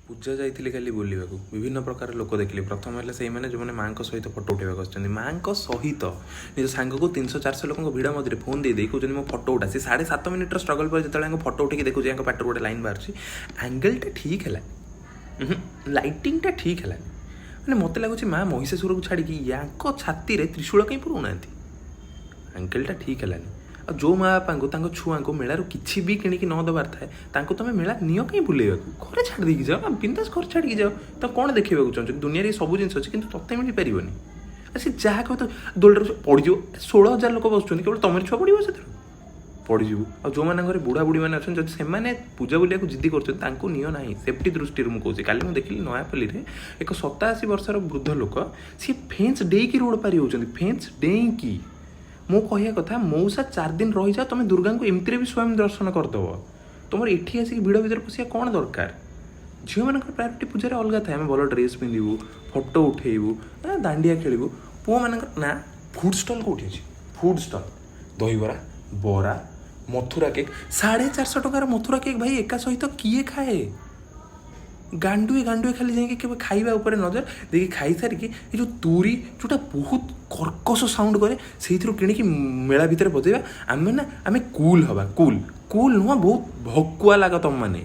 ପୂଜା ଯାଇଥିଲି କାଲି ବୁଲିବାକୁ। ବିଭିନ୍ନ ପ୍ରକାର ଲୋକ ଦେଖିଲି। ପ୍ରଥମ ହେଲେ ସେଇମାନେ, ଯେଉଁମାନେ ମାଆଙ୍କ ସହିତ ଫଟୋ ଉଠାଇବାକୁ ଆସିଛନ୍ତି। ମାଆଙ୍କ ସହିତ ନିଜ ସାଙ୍ଗକୁ 300-400 ଲୋକଙ୍କ ଭିଡ଼ ମଧ୍ୟରେ ଫୋନ୍ ଦେଇ ଦେଇ କହୁଛନ୍ତି, "ମୋ ଫଟୋ ଉଠା।" ସେ 7.5 ମିନିଟ୍ର ଷ୍ଟ୍ରଗଲ୍ ପରେ ଯେତେବେଳେ ୟାଙ୍କ ଫଟୋ ଉଠେଇକି ଦେଖୁଛି, ୟାଙ୍କ ପାଟିରୁ ଗୋଟେ ଲାଇନ୍ ବାହାରୁଛି, "ଆଙ୍ଗେଲଟା ଠିକ୍ ହେଲା, ଲାଇଟିଂଟା ଠିକ୍ ହେଲାନି।" ମାନେ ମୋତେ ଲାଗୁଛି, ମା ମହିଷାସୁରକୁ ଛାଡ଼ିକି ୟାଙ୍କ ଛାତିରେ ତ୍ରିଶୂଳ କାହିଁ ପୁରଉନାହାନ୍ତି? ଆଙ୍ଗେଲଟା ଠିକ୍ ହେଲାନି। ଆଉ ଯେଉଁ ମା ବାପାଙ୍କୁ ତାଙ୍କ ଛୁଆଙ୍କୁ ମେଳାରୁ କିଛି ବି କିଣିକି ନ ଦେବାର ଥାଏ, ତାଙ୍କୁ ତମେ ମେଳା ନିଅ କାହିଁ ବୁଲେଇବାକୁ? ଘରେ ଛାଡ଼ି ଦେଇକି ଯାଅ ନା, ବିନ୍ଦାସ ଘରେ ଛାଡ଼ିକି ଯାଅ। ତ କ'ଣ ଦେଖେଇବାକୁ ଚାହୁଁଛ? ଦୁନିଆରେ ଏ ସବୁ ଜିନିଷ ଅଛି, କିନ୍ତୁ ତତେ ମିଳିପାରିବନି। ଆଉ ସେ ଯାହା କହିବ ତ ଦୋଳିରେ ପଡ଼ିଯିବ। 16,000 ଲୋକ ବସୁଛନ୍ତି, କେବଳ ତମରି ଛୁଆ ପଡ଼ିବ ସେଥିରୁ? ପଡ଼ିଯିବୁ। ଆଉ ଯେଉଁମାନଙ୍କ ଘରେ ବୁଢ଼ା ବୁଢ଼ୀମାନେ ଅଛନ୍ତି, ଯଦି ସେମାନେ ପୂଜା ବୁଲିବାକୁ ଜିଦ୍ଦି କରୁଛନ୍ତି, ତାଙ୍କୁ ନିଅ ନାହିଁ। ସେଫ୍ଟି ଦୃଷ୍ଟିରୁ ମୁଁ କହୁଛି। କାଲି ମୁଁ ଦେଖିଲି, ନୟାପଲ୍ଲୀରେ ଏକ 87 ବର୍ଷର ବୃଦ୍ଧ ଲୋକ, ସିଏ ଫେନ୍ସ ଡେଇଁକି ରୋଡ଼ ପାରି ହେଉଛନ୍ତି, ଫେନ୍ସ ଡେଇଁକି। ମୋ କହିବା କଥା, ମଉସା, 4 ଦିନ ରହିଯାଅ। ତମେ ଦୁର୍ଗାଙ୍କୁ ଏମିତିରେ ବି ସ୍ୱୟଂ ଦର୍ଶନ କରିଦେବ। ତୁମର ଏଠି ଆସିକି ଭିଡ଼ ଭିତରେ ପଶିବା କ'ଣ ଦରକାର? ଝିଅମାନଙ୍କର ପ୍ରାୟୋରିଟି ପୂଜାରେ ଅଲଗା ଥାଏ। ଆମେ ଭଲ ଡ୍ରେସ୍ ପିନ୍ଧିବୁ, ଫଟୋ ଉଠେଇବୁ, ଦାଣ୍ଡିଆ ଖେଳିବୁ। ପୁଅମାନଙ୍କର ନା, ଫୁଡ୍ ଷ୍ଟଲ୍ କେଉଁଠି ଅଛି? ଫୁଡ୍ ଷ୍ଟଲ୍, ଦହିବରା, ବରା, ମଥୁରା କେକ୍। 450 ଟଙ୍କାର ମଥୁରା କେକ୍ ଭାଇ, ଏକା ସହିତ କିଏ ଖାଏ? ଗାଣ୍ଡୁଏ ଗାଣ୍ଡୁଏ ଖାଲି ଯାଇକି କେବେ ଖାଇବା ଉପରେ ନଜର ଦେଇକି, ଖାଇସାରିକି ଏ ଯେଉଁ ତୁରି, ଯେଉଁଟା ବହୁତ କର୍କଶ ସାଉଣ୍ଡ କରେ, ସେଇଥିରୁ କିଣିକି ମେଳା ଭିତରେ ବଜେଇବା। ଆମେ ନା, ଆମେ କୁଲ୍ ହବା। କୁଲ୍ କୁଲ୍ ନୁହଁ, ବହୁତ ଭକୁଆ ଲାଗ ତମମାନେ।